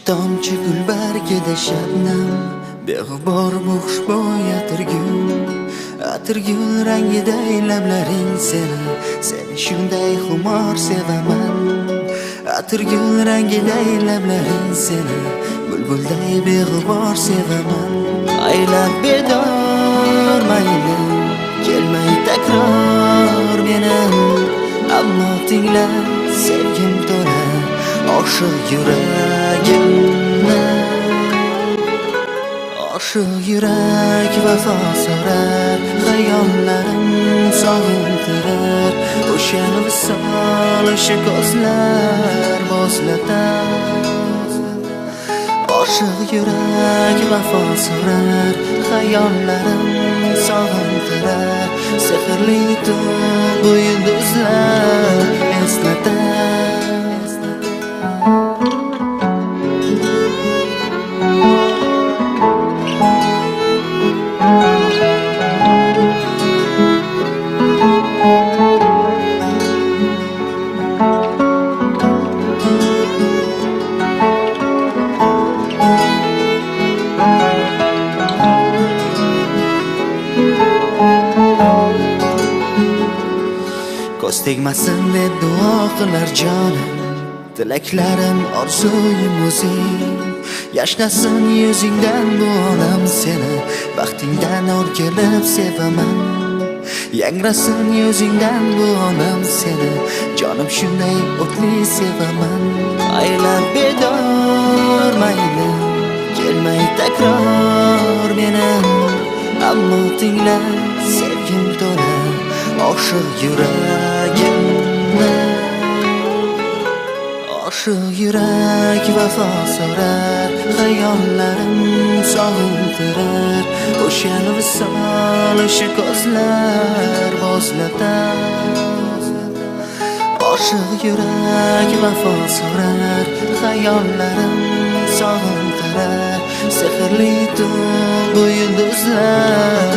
Tomchi gul bargida shabnam, beg'ubor bu xushbo'y atirgul. Atirgul rangiday lablaring seni, seni shunday xumor sevaman. Atirgul rangiday lablaring seni, bulbulday beg'ubor sevaman. Aylab bedor mayli, kelmay takror meni, ammo tingla sevgim to'la oshiq yuragimni. Oshiq yurak vafo so'rar, xayollarim sog'intirar. O'sha visol, o'sha ko'zlar bozlatar. Oshiq yurak vafo so'rar, xayollarim sog'intirar. Sehrli tun bu yulduzlar eslatar. Ko'z tegmasin deb duo qilar jonim, tilaklarim orzuyim o'zing. Yashnasin yuzingdan bu olam seni, baxtingdan o'rgilib sevaman. Yangrasin yuzingdan bu olam seni, jonim shunday o'tli sevaman. Aylab bedor mayli, kelmay takror meni, ammo tingla sevgim to'la oshiq yuragimni. Oshiq yurak vafo so'rar, xayollarim sog'intirar. O'sha visol, o'sha ko'zlar bozlatar. Oshiq yurak vafo so'rar, xayollarim sog'intirar. Sehrli tun bu yulduzlar